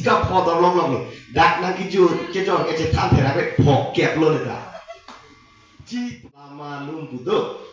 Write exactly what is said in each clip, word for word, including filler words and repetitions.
Kaphodor longlong lo. Dak nangkejor, kejor kechethan thera ke phokep lo neta. Chi lama lum pu do.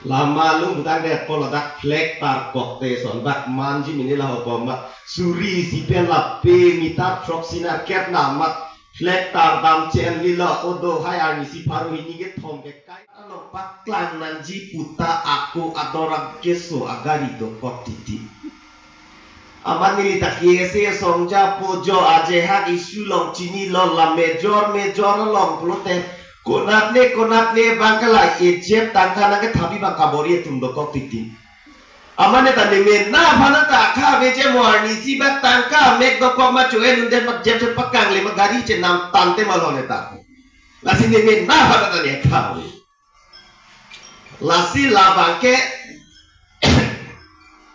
Lama lum pu tangdet apot ladak flag tarkok te son bak manji mini la hokom ma. Suri isi pen lape meter throksi nerkep nam ma. Flag tardam chen lilo odo hai arnisi pharo hini kethom ke kai. Ano paklang nangji puta ako ador akeso agari dokok titi. Amat neli ta kese songja pojo ajehak issue along chinilo la major major along pulote konatne konatne abang ke la ejep tangka nangkethapi abang kabor-i atum dokok titi. Amat neta nemen na aphan ta akha aveje mo arnisi bak tangka mek dokok ma cho-en undet mat jep jep pakang le ma gari chenam tangte ma lo neta. Lasi nemen na aphan ta ne akha ave. Lasi labang ke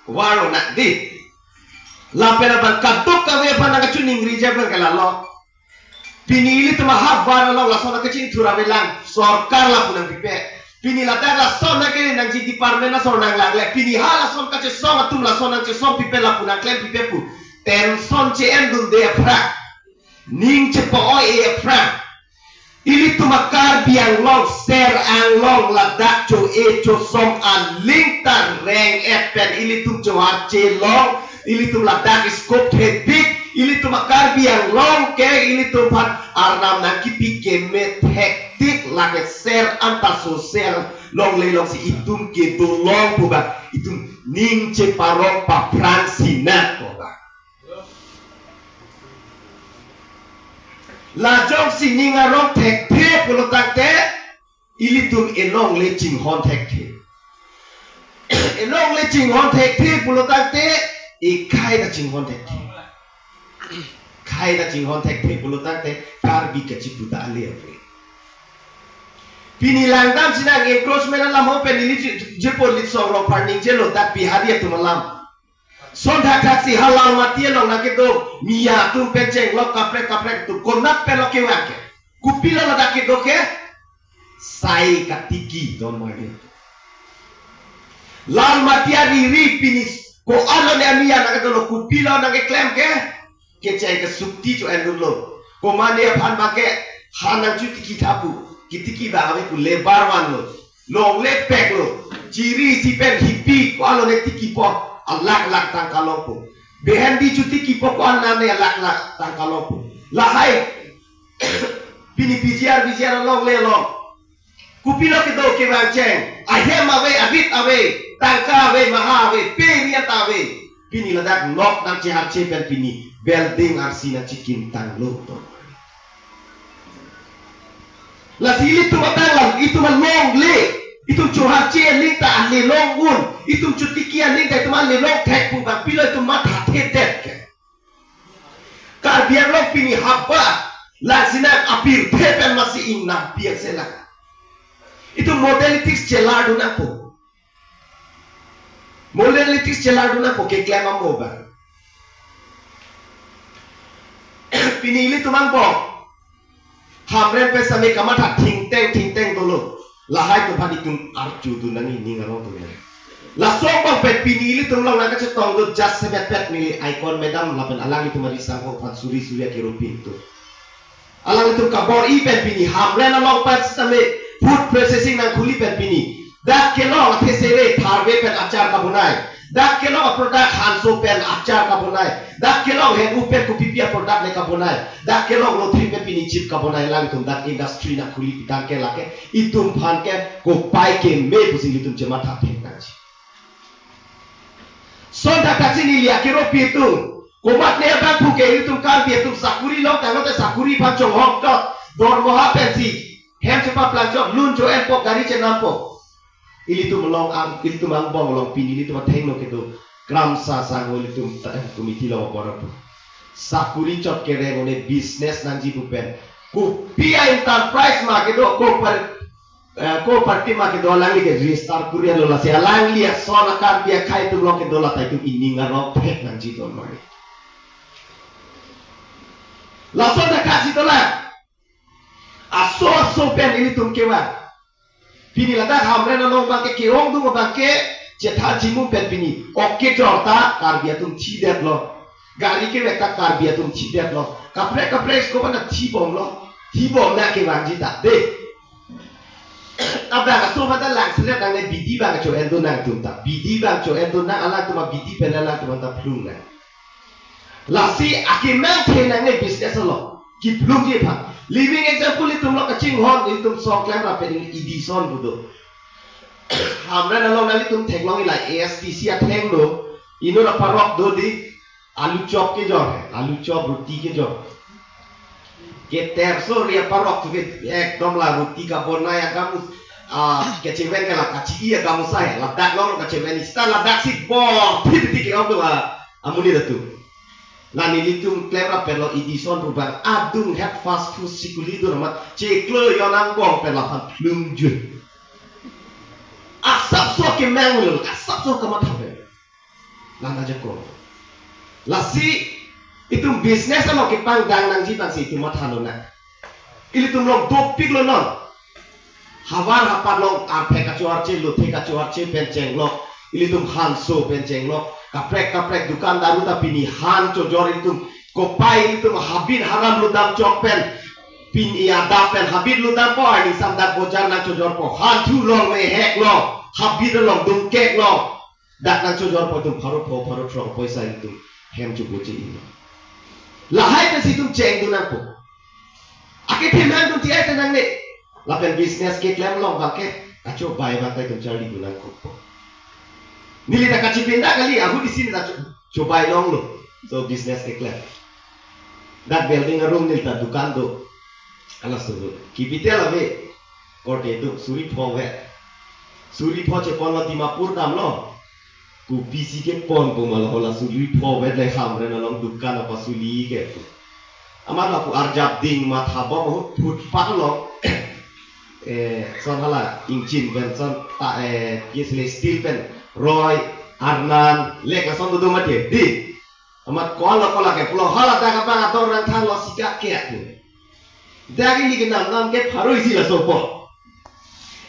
waro nak di. Lapen abang kadokave aphan nangkachiningri je abang ke lalo. Pini ilitum ahap var along lason nangkachingthur avelang, sorkar lapu nangpipe. Pini ladak lason nangke nangji department asor nanglangle. Pini ha lason kachesong atum lason nangchesongpipe lapu nangklempipe pu. Tension che-en dunde aphrang. Ning chepa-oi aphrang. Ilitum a-Karbi Anglong, Ser Anglong ladak cho-e chosong aling ta reng-et pen ilitum cho-arche long, ilitum ladak scope thepik, ilitum a-Karbi Anglong ke ilitum aphan arnam nangkipi keme thektik lake Ser anta social longle longsi itum kedo long pu ba, itum ning cheparong paphrang sinat pu ba. Lajongsi ning arong thekthe pulo tangte, ilitum elongle chinghon thekthe. Elongle chinghon thekthe pulo tangte, ekhai ta chinghon thekthe. Khai ta chinghon thekthe pulo tangte, Karbi kachiputa ale ave. Pini langdam sinang encroachment alam ho pen ili ji-, jipo litsong rong parning jelo dak Bihari atum alam. Son thakthak si ha Lalmati along nangkedo, Miya atum pen chenglok kaprek kaprek atum konat pen lo kevang ke. Kopilo ladak kedo ke, sai katiki don madi. Lalmati ariri pini ko-an lo ne Miya nangkedo lo, kopilo nangkeklem ke, kecheng ke sukti cho-en dunlo. Komane aphan abang ke ha nangchotiki tha pu, kitiki abang ave pu labour vanlo. Longle peklo. Chiri isi pen hipi ko-an lo ne tikipo, alakh lakh tangka longpo. Behendi chutikipo ko-an lo ne alakh lakh tangka longpo. Lahai pini B G R, B G R longle long. Kopilo kedo kevang cheng. Ahem ave, abit ave, tangka ave, maha ave, pe riat ave. Pini ladak nok nangcheharche pen pini building arsi nangchikim tanglo to. Lasi ilitum abang la, itum alongle, itum choharche aling ta ale long un, itum chotiki aling ta itum ale long thek pu abang pilo itum mathathedet ke. Karbi Anglong pini haba, la sinang apirthe pen masi ingnam piak sela. Itum modalities chelar dun nangpo. Modalities chelar dun nangpo keklem amo abang. Pini ilitum angbong Hamren pen sami kamatha thingteng thingteng dolo. Lahai atum aphan itum arju dun nangji, ning arong dun nangji. Laso abang pen pini ilitum along nangkachetong do just semet pet neli icon madam lapen alanglitum ari sangho aphan suri suri akiro pintu. Alanglitum kabor-i pen pini Hamren along pen sami food processing nangkhuli pen pini. Dak kelong athesere tharve pen achar kabonai. Dak kelong a-product hanso pen achar kabonai. Dak kelong hemu pen kopipi a-product le kabonai. Dak kelong lotri pen pini chip kabonai, alanglitum dak industry nangkhuli pitang ke lake itum aphan ke kopai keme pusi ilitum chematha thek nangji. Son thakthak si neli akiro pi atum, komatne abang pu ke ilitum Karbi atum sakuri long tanglote sakuri aphan chonghong dot, dormoha pensi hem chepaplangchot, lun cho-enpo, gari chenampo. Ilitum along ang, ilitum angbong along pini ilitum athengno kedo. Kramsa sangho ilitum ta-, committee along apor apo. Sakuri chot kereng un-e business nangji pu pen. Kopi a-enterprise ma kedo, ko par-, eh, ko party ma kedo alangli ke register kuri-an lo, lasi alangli ason a-Karbi akhei atum along kedo lata itum ining arong thek nangji don mari. Lason ta kaji dolang. Aso aso pen ilitum kevang. Pini ladak Hamren along abang ke ke-ongdung abang ke chethan chimum pen pini. Oke jorta Karbi atum thidetlo. Gari kevek ta Karbi atum thidetlo. Kaprek kaprek asko aphan ta thibomlo. Thibom na kevangji ta de. Abang aso aphan ta langselet nangne, bidi abang cho-endun nangtum ta. Bidi abang cho-endun nang, alangtum abidi pen alangtum ta phlung nang. Lasi akemang the nangne business along. Kiphlungji aphan. Living example itum lo kachinghon, itum song klemrap pen Edison pu do. Hamren along nanglitum theklong ila A S D C atheng do. Inut aparok do di. Alu chop kejor, alu chop roti kejor. Ke terso ri aparok tu ke ekdom la roti kabonai agamus, ah, kecheven ke la kachi-i agamus ai, ladak long kacheven ista ladak si bor, thip thip ke-ok do, ah, amonit atum. La nelitum klemrap pen lo Edison pu abang adung het fast food sikuli do amat chiklo yon angbong pen laphan phlung jun. Asapso kemang lo, asapso kamatha pen. Lana jakong. Lasi itum business along kepangdang nangji abang si itum matha lonang. Ilitum long dopik lo non. Havar hapat long arphe kachoarche, lothe kachoarche pen chenglok. Ilitum hanso pen chenglok. Kaprek kaprek dukan daru ta pini han chojor ilitum. Kopai ilitum habit haram lutdam chok pen. Pini adap pen habit lutdampo, arni samdak bojar nangchojorpo. Han thu long mehek long. Habit long dungkek long. Dak nangchojorpo atum pharo pho, pharo throk poisa ilitum hem chubuchi ino. Lahai pensi itum chengdun nangpo. Akethe nangdun ti ai te nangne. Lapen business keklem along abang ke kachobai abang ta itum charlidun nangkokpo. Neli ta kachipinda kali, ahut isi neli ta cho-, chobai longlo. So business keklem. Dak building arum neli ta dukan do. Ala suru. Capital ave. Korte do suri pho vet. Suri pho cheponlo Dimapur damlo. Kopisi kepon pu ma lo, hala suri pho vet le Hamren along dukan apa suli ke. Amat lapu arjap ding matha bom ahut footpath along. Eh, son hala ingchin pen son ta, eh, yes le steel pen roi arnan lek lason do do mati. Di. Amat kola kola ke pulo hala dak abang ador nangthanlo sika ke atu. Dak ili kenam nam ke pharo isi laso po.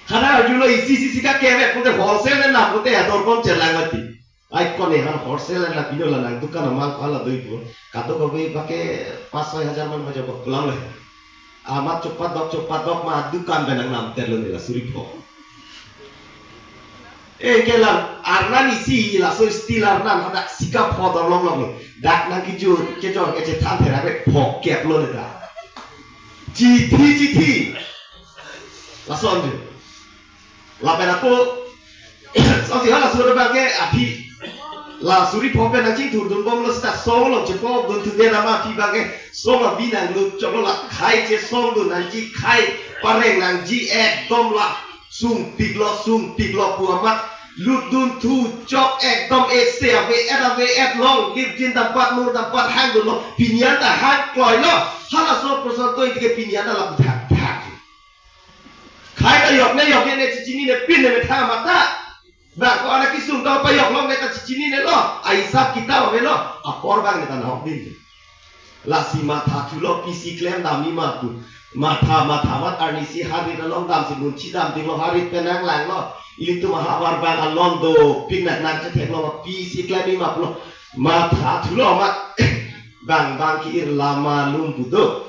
Khana arjulo isi isi sika ke vet pute wholesale ne nam pute ador pon chelang mati. Ai kone han wholesale na pino la nang dukan amang hala doi po. Kadokave abang ke pas soi hajar man hajar po pulang le. Amat chopadok chopadok ma dukan pen nangnam terlo neli la suri pho. Eh, kelang arnan isi laso steel arnan hadak sika pho dor long long. Dak nangkejor kejor kechethan thera be pho keplo neli ta. Chithi chithi. Lason je. Lapen ako, songsi hala suri abang ke aphi. La suri pho pen nangchingthurdun bomlo seta song along chepodun thudet amat aphi abang ke song abi nanglut choklo la khai chesongdun nangji khai pareng nangji ekdom la sungpiklo sungpiklo pu amat lutdun thu chok ekdom ese ave et ave et long lipjin dampat mur dampat hangdunlo pini an ta hang kloilo halaso person to itike pini an ta lapu thak thak. Khai ta yok ne yok ne chichinine pin ne methang amat ta. Bang ko anak kisung ta pajok long ne ta chichininelo. Ahisap kitab avelo. Apor abang ne ta nahok din. Lasi mathathulo pisi klem dam ni ma pu. Matha matha mat arnisi harit along damsi munchi dam dinglo harit pen nanglanglo. Ilitum ahavar abang alon dopik nak nak chetheklo pisi klem ni ma pulo. Mathathulo mat. Bang bang ki-ir lama lum pu do.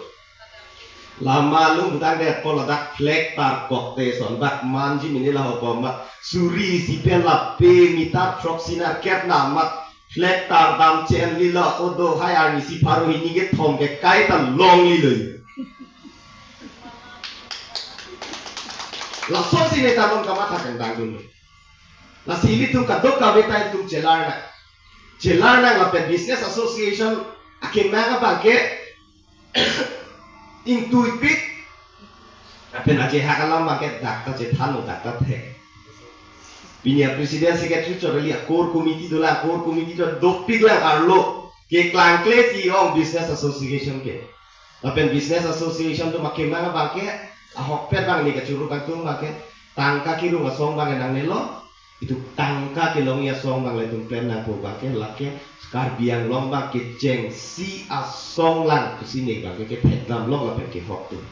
Lama lum dang det pon ladak flag tarkok te son bak manji mini la hopo mat suri isi pen lape meter throksi nerkep na mat flag tardam chen lilo odo hai arnisi pharo hini kethom ke kai ta longlilo. Lasonsi ne ta long kamatha kangdang dun. Lasi ilitum kadokave ta itum chelar nang. Chelar nang lapen business association akemang abang ke ingtuipik. Lapen aje hak alam abang ke dak ta chethanlo dak ta thek. Pini a president secretary chorali a core committee dolang core committee chor dopik lang arlo. Keklangkle si ong business association ke. Lapen business association atum akemang abang ke ahokpet abang ne kachuru kangtung abang ke tangka kirung asong abang ke nangnelo. Itum tangka kelongji asong abang le itum klem nangpo abang ke lake Karbi Anglong abang kechengsi asong lang pusi ne abang ke kethekdam long lapen kehok atum.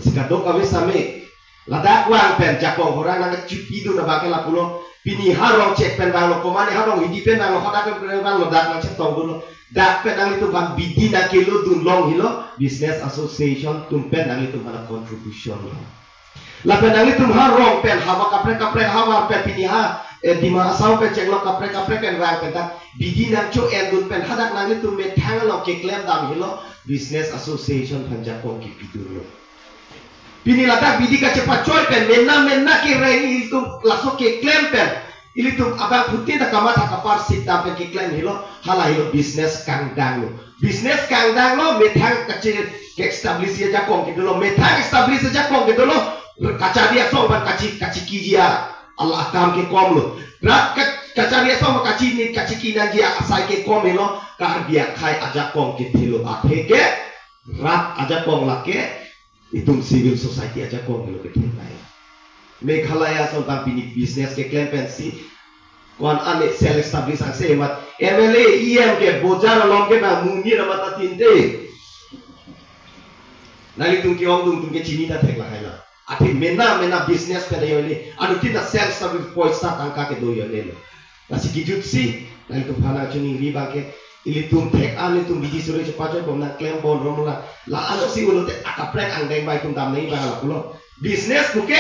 Si kadokave same ladak vang pen jakong horang nangchipidun abang ke lapulo Pini ha rong chek pen vanglo, komane ha rong hidi pen vanglo, hadak pen vanglo, dak nangchetong dunlo. Dak pen nanglitum aphan bidi nangkelodun long helo, business association atum pen nanglitum aphan contribution lo. Lapen nanglitum ha rong pen, havar kaprek kaprek havar pen pini ha, eh, Dima Hasao pen chenglo kaprek kaprek pen vang pen ta, bidi nangcho-endun pen hadak nanglitum methang along keklem dam helo, business association aphan ajakong kepidunlo. Pini ladak bidi kachepachoi pen, mena mena kereng ilitum laso keklem pen, ilitum abangphutin ta kamatha kapar sik dam pen keklem helo, hala helo business kangdang lo. Business kangdang lo, methang kache ke-establish ajakong kedolo, methang establish ajakong kedolo, kachari asong aphan kachi, kachikiji a, ala akam kekom lo. Rat ka-, kachari asong aphan kachini, kachiki nangji asai kekom helo, Karbi akhei ajakong kethe lo, atheke rat ajakong lake, itum civil society ajakong helo kethenei. Meghalaya ason tang pini business keklem pensi, ko-an ane self establish angse amat M L A, E M ke bojar along ke na muni na mata tinte. Nanglitum ke-ong dung tum ke chini ta thek lahai na. Athe mena mena business pen ajoine, anuttin ta self establish, poisa tangka kedo ajoine lo. Lasi kejutsi, nanglitum aphan nangchiningri abang ke, ilitum thek-an ilitum bidi sore chepachoi bom nangklem bom rom la. La-an si ulote akaprek angdeng bai tum dam nangji abang lapulo. Business puke